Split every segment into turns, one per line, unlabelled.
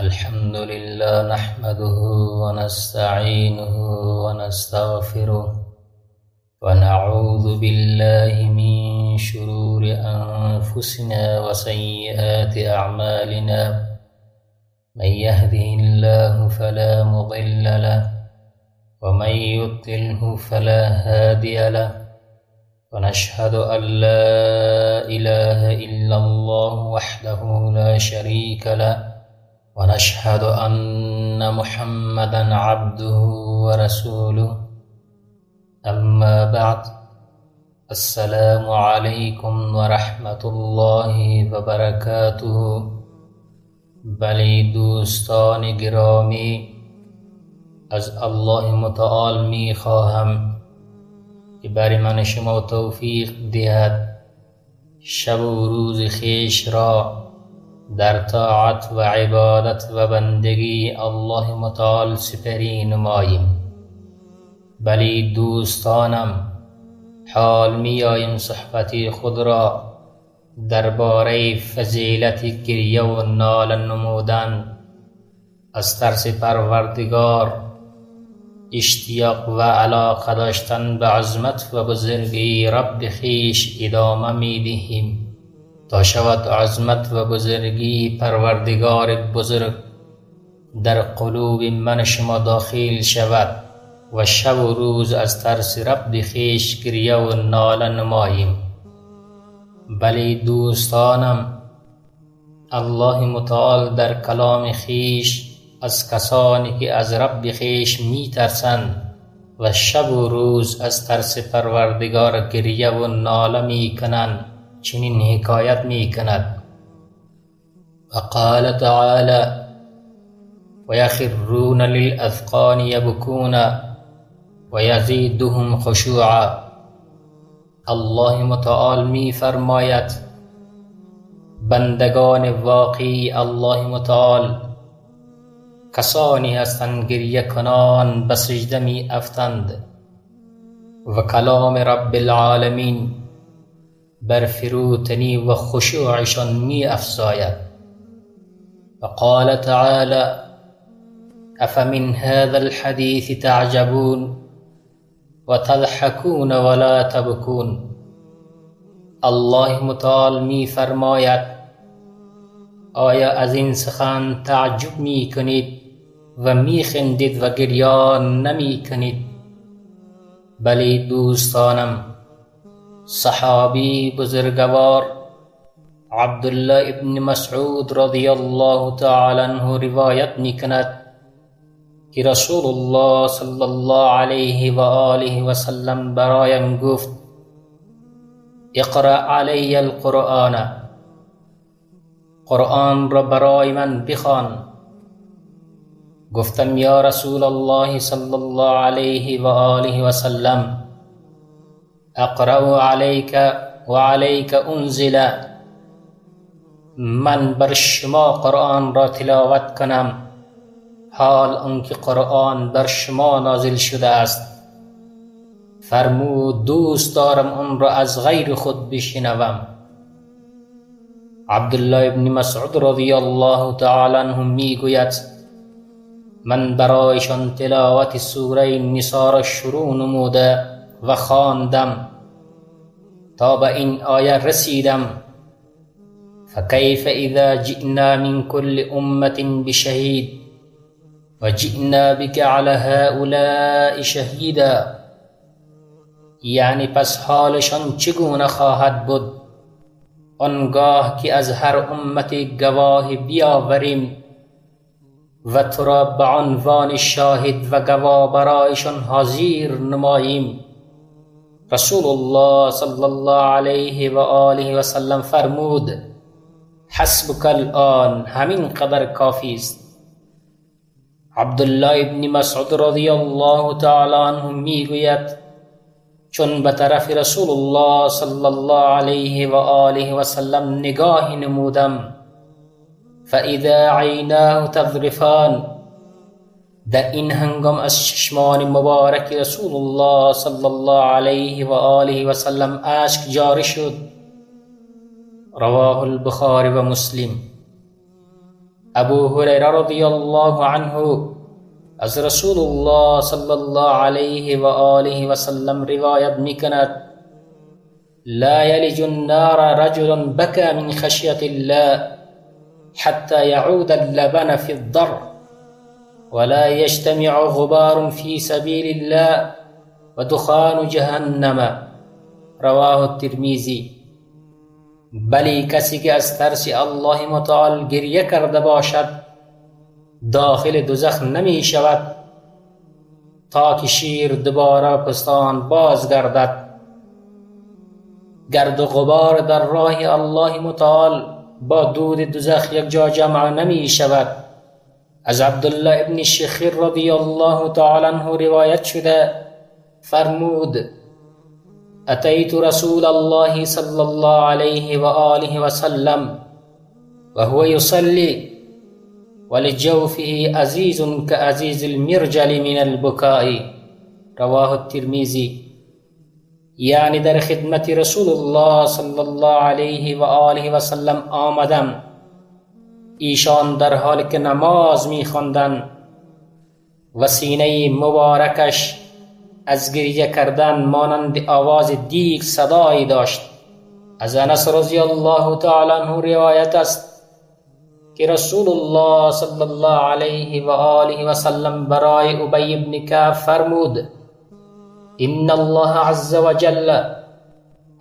الحمد لله نحمده ونستعينه ونستغفره ونعوذ بالله من شرور أنفسنا وسيئات أعمالنا. من يهده الله فلا مضل له ومن يضلله فلا هادي له. ونشهد أن لا إله إلا الله وحده لا شريك له ونشهد أن محمدا عبده ورسوله. أما بعد، السلام عليكم ورحمة الله وبركاته. بلی دوستان گرامی، از الله متعال می خواهم که بر من شما توفیق دهد شب و روز خویش را در طاعت و عبادت و بندگی الله متعال سپری نماییم. بلی دوستانم، حال می آییم صحبت خود را درباره فضیلت گریه و ناله نمودن از ترس پروردگار، اشتیاق و علاقه داشتن به عظمت و بزرگی رب خویش ادامه می دهیم تا شود عظمت و بزرگی پروردگار بزرگ در قلوب من شما داخل شود و شب و روز از ترس رب خویش گریه و ناله نماییم. بلی دوستانم، الله متعال در کلام خویش از کسانی که از رب خویش می ترسند و شب و روز از ترس پروردگار گریه و ناله می کنند چنین حکایت می کند. و قال تعالی: ویخرون للاذقان یبکون ویزیدهم خشوعا. الله متعال می فرماید بندگان واقعی الله متعال کسانی هستند گریه کنان به سجده می افتند و کلام رب العالمین بر فروتنی و خشوعشان می افزاید. و قال تعالی: افمن هذا الحدیث تعجبون وتضحكون ولا تبكون. الله متعال می فرماید آیا از این سخن تعجب می کنید و می خندید و گریان نمی کنید؟ بلی دوستانم، صحابی بزرگوار عبدالله ابن مسعود رضی الله تعالی عنه روایت می کند که رسول الله صلی الله علیه و آله و سلم برایم گفت: اقرأ علی القرآن، قرآن را برای من بخوان. گفتم: یا رسول الله صلی الله علیه و آله و سلم، اقرأ علیک و علیک انزل، من بر شما قرآن را تلاوت کنم حال آنکه قرآن بر شما نازل شده است. فرمود: دوست دارم آن را از غیر خود بشنوم. عبدالله ابن مسعود رضی الله تعالی عنه میگوید: من برایشان تلاوت سوره نساء را شروع نموده و خواندم تا به این آیه رسیدم: فکیف اذا جئنا من کل امة بشهید و جئنا بک علی هؤلاء شهیدا. یعنی پس حالشان چگونه خواهد بود آنگاه که از هر امت گواه بیاوریم و تو را به عنوان شاهد و گواه برایشان حاضر نماییم. رسول الله صلی الله علیه و آله و سلم فرمود: حسبک الآن، همین قدر کافی است. عبدالله ابن مسعود رضی الله تعالی عنه میگوید چون به طرف رسول الله صلی الله علیه و آله و سلم نگاه نمودم، فاذا عیناه تذرفان، در این هنگام از چشمان مبارک رسول الله صلی الله علیه و آله و سلم اشک جاری شد. رواه البخاری و مسلم. Абу Ҳурайра رضی الله عنه از رسول الله صلی الله علیه و آله و سلم روایت میکند: لا یلج النار رجل بكى من خشیة الله حتى يعود اللبن في الضرع ولا يجتمع غبار في سبيل الله ودخان جهنم. رواه الترمذی. بلی، کسی که از ترس الله متعال گریه کرده باشد داخل دوزخ نمی شود تا که شیر دوباره پستان بازگردد. گرد و غبار در راه الله متعال با دود دوزخ یک جا جمع نمی شود. از عبدالله ابن شخیر رضی الله تعالی عنه روایت شده فرمود: اتیت رسول الله صلی الله علیه و آله و سلم وهو یصلی ولجوفه عزیز كعزیز المرجل من البکاء. رواه الترمذی. یعنی در خدمت رسول الله صلی الله علیه و آله و سلم آمدم، ایشان در حال که نماز می‌خواندند و سینه مبارکش از گریه کردن مانند آواز دیگ صدایی داشت. از انس رضی الله تعالی عنه روایت است که رسول الله صلی الله علیه و آله و سلم برای ابی بن کعب فرمود: ان الله عز وجل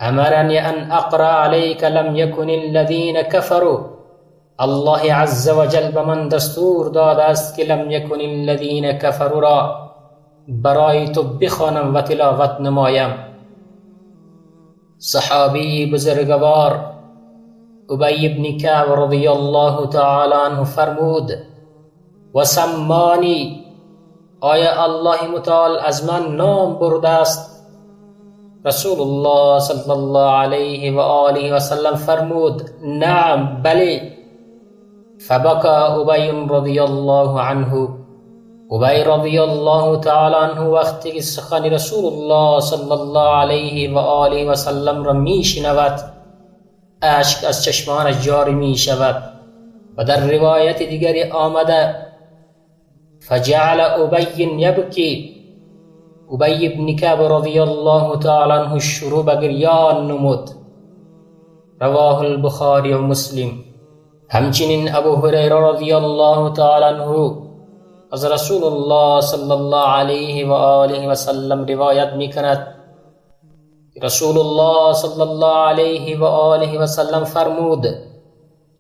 امرنی ان اقرأ علیک لم یکن الذین کفروا. الله عز وجل به من دستور داده است که لم یکن الذین کفروا را برای تو بخوانم و تلاوت نمایم. صحابی بزرگوار ابی بن کعب رضی الله تعالی عنه فرمود: و سمانی، آیا الله متعال از من نام برده است؟ رسول الله صلی الله علیه و آله و سلم فرمود: نعم، بله. فبکا ابی رضی الله عنه. ابی رضی الله تعالی عنه وقتی که سخن رسول الله صلی الله علیه و آله و سلم را می شنود اشک از چشمانش جاری می شود. و در روایت دیگری آمده: فجعل ابی یبکی. ابی بن کعب رضی الله تعالی عنه شروع به گریان نمود. رواه البخاری و مسلم. همچنین ابو هریره رضی الله تعالی عنه از رسول الله صلی الله علیه و آله و سلم روایت میکند: رسول الله صلی الله علیه و آله و سلم فرمود: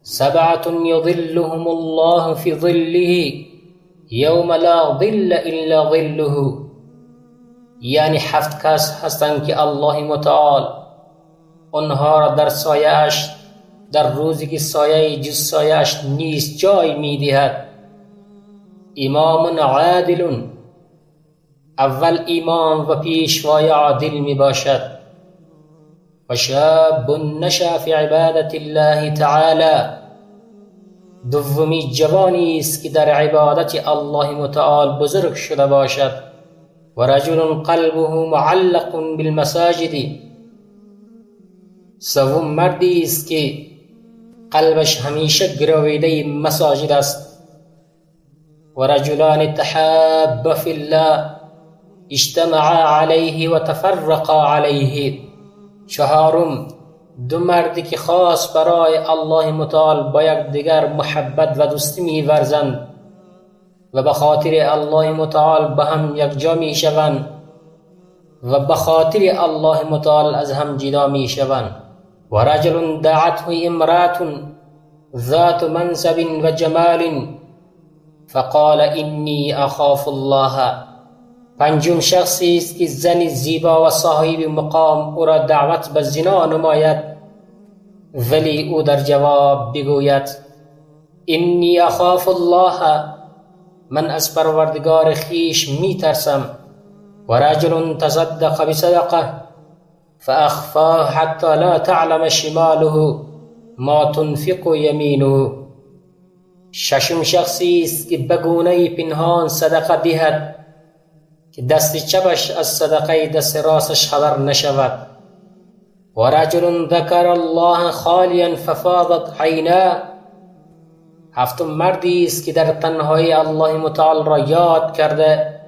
سبعة یظلهم الله فی ظله یوم لا ظل الا ظله. یعنی 7 کس هستند که الله متعال آنها را در سایه اش در روزی که سایه جز سایه اش نیست جای میدهد. امام عادل، اول امام و پیشوای عادل می باشد. و شاب نشأ فی عبادت الله تعالی، دومی جوانی است که در عبادت الله متعال بزرگ شده باشد. و رجل قلبه معلق بالمساجد، سوم مردی است که قلبش همیشه گرویده مساجد است. و رجلان تحابا فی الله اجتمعا علیه و تفرقا علیه. چهارم، دو مردی که خاص برای الله متعال با یکدیگر محبت و دوستی می‌ورزند و به خاطر الله متعال به هم یکجا میشوند و به خاطر الله متعال از هم جدا میشوند. و رجل دعته امرأة ذات منصب و جمال فقال انی اخاف الله. پنجم شخصی است که زن زیبا و صاحب مقام او را دعوت به زنا نماید، ولی او در جواب بگوید انی اخاف الله، من از پروردگار خویش می ترسم. و رجل تصدق بصدقه فاخفاه حتی لا تعلم شماله ما تنفق یمینه. ششم شخصی است که به گونه پنهان صدقه دهد که دست چپش از صدقه دست راستش خبر نشود. و رجل ذکر الله خالیا ففاضت عیناه. هفتم مردی است که در تنهایی الله متعال را یاد کرده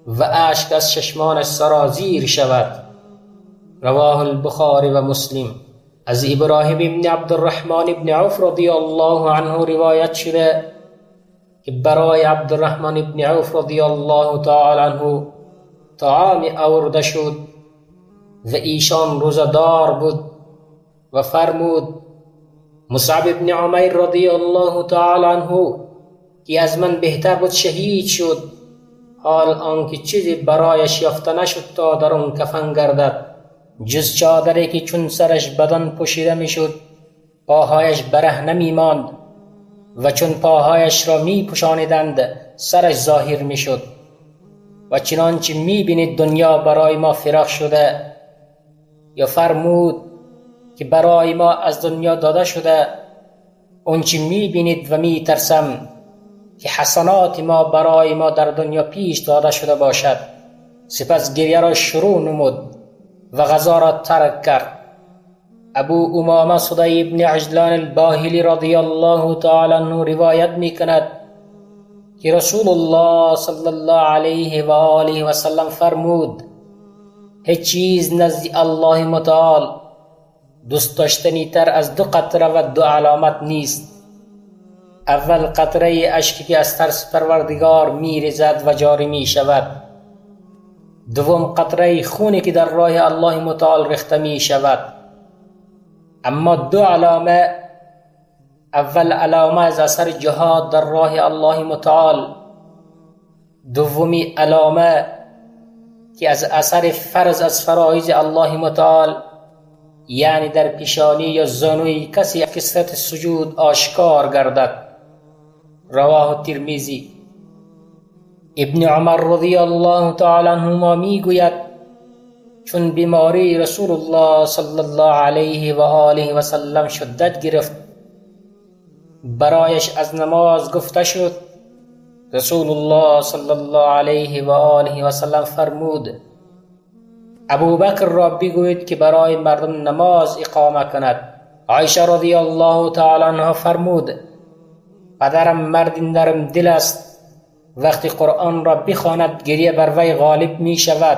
و اشک از چشمانش سرازیر شود. رواه البخاری و مسلم. از ابراهیم ابن عبدالرحمن ابن عوف رضی الله عنه روایت شده که برای عبدالرحمن ابن عوف رضی الله تعالی عنه طعام آورده شد و ایشان روزه‌دار بود و فرمود مصعب ابن عمیر رضی الله تعالی عنه که از من بهتر بود شهید شد، حال آنکه چیزی برایش یافته نشد تا در آن کفن گردد جز چادری که چون سرش بدن پوشیده میشد پاهایش برهنه میماند و چون پاهایش را می پوشانیدند سرش ظاهر میشد. و چنانچه می بینید دنیا برای ما فراخ شده، یا فرمود که برای ما از دنیا داده شده آنچه می بینید و می ترسم که حسنات ما برای ما در دنیا پیش داده شده باشد. سپس گریه را شروع نمود و غذا را ترک کرد. ابو امامه صدی ابن عجلان الباهلی رضی الله تعالی عنه روایت می کند که رسول الله صلی الله علیه و آله و سلم فرمود هیچ چیز نزد الله متعال دوست داشتنی تر از دو قطره و دو علامت نیست. اول قطره اشکی که از ترس پروردگار می ریزد و جاری می شود. دوم قطره خونی که در راه الله متعال ریخته می شود. اما دو علامه، اول علامه از اثر جهاد در راه الله متعال، دومی علامه که از اثر فرض از فرایض الله متعال، یعنی در پیشانی یا زانوی کسی کثرت سجود آشکار گردد. رواه ترمذی. ابن عمر رضی الله تعالی عنهما می گوید چون بیماری رسول الله صلی الله علیه و آله و سلم شدت گرفت برایش از نماز گفته شد. رسول الله صلی الله علیه و آله و سلم فرمود ابوبکر را بگویید که برای مردم نماز اقامه کند. عایشه رضی الله تعالی عنها فرمود پدرم مرد نرم دل است، وقتی قرآن را بخواند گریه بر وی غالب می شود.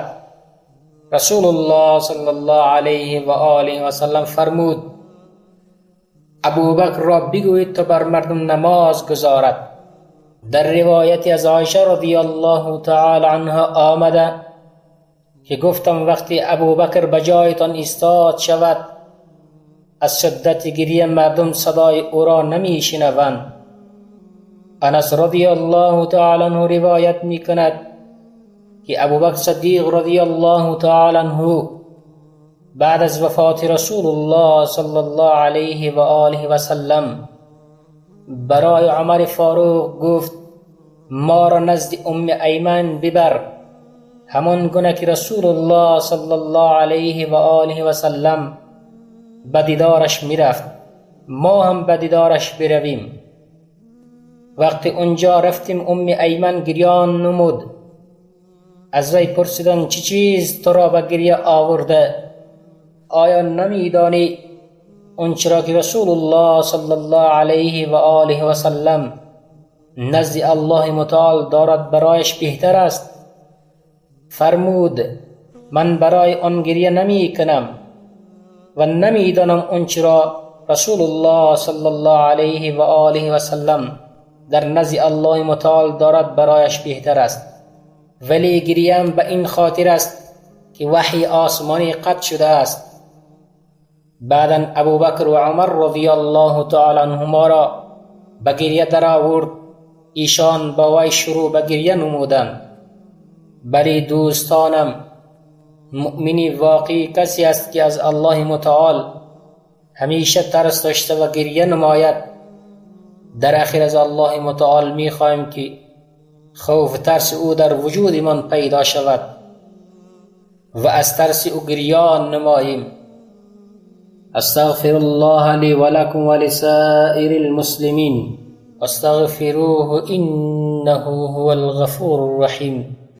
رسول الله صلی الله علیه و آله و سلم فرمود ابوبکر را بگویید تا بر مردم نماز گزارد. در روایتی از عایشه رضی الله تعالی عنها آمده که گفتم وقتی ابوبکر به جایتان ایستاد شود از شدت گریه مردم صدای او را نمی شنوند. انس رضی الله تعالی عنه روایت می کند که ابوبکر صدیق رضی الله تعالی عنه بعد از وفات رسول الله صلی الله علیه و آله و سلم برای عمر فاروق گفت ما را نزد ام ایمن ببر، همان گونه که رسول الله صلی الله علیه و آله و سلم به دیدارش میرفت ما هم به دیدارش برویم. وقتی اونجا رفتیم ام ایمن گریان نمود. از وی پرسیدند چه چیز تو را به گریه آورده؟ آیا نمیدانی آنچه را که رسول الله صلی الله علیه و آله و سلم نزد الله متعال دارد برایش بهتر است؟ فرمود من برای آن گریه نمی کنم و نمیدانم آنچه را رسول الله صلی الله علیه و آله و سلم در نزد الله متعال دارد برایش بهتر است، ولی گریم به این خاطر است که وحی آسمانی قطع شده است. بعدا ابوبکر و عمر رضی الله تعالی عنهما را به گریه در آورد. ایشان با وی شروع به گریه نمودند. بلی دوستانم، مؤمنی واقعی کسی است که از الله متعال همیشه ترس داشته و گریه نماید. در اخیر از الله متعال می خواهیم که خوف ترس او در وجود من پیدا شود و از ترس او گریان نماییم. استغفر الله لی ولکم ولسائر المسلمین استغفروه انه هو الغفور الرحیم.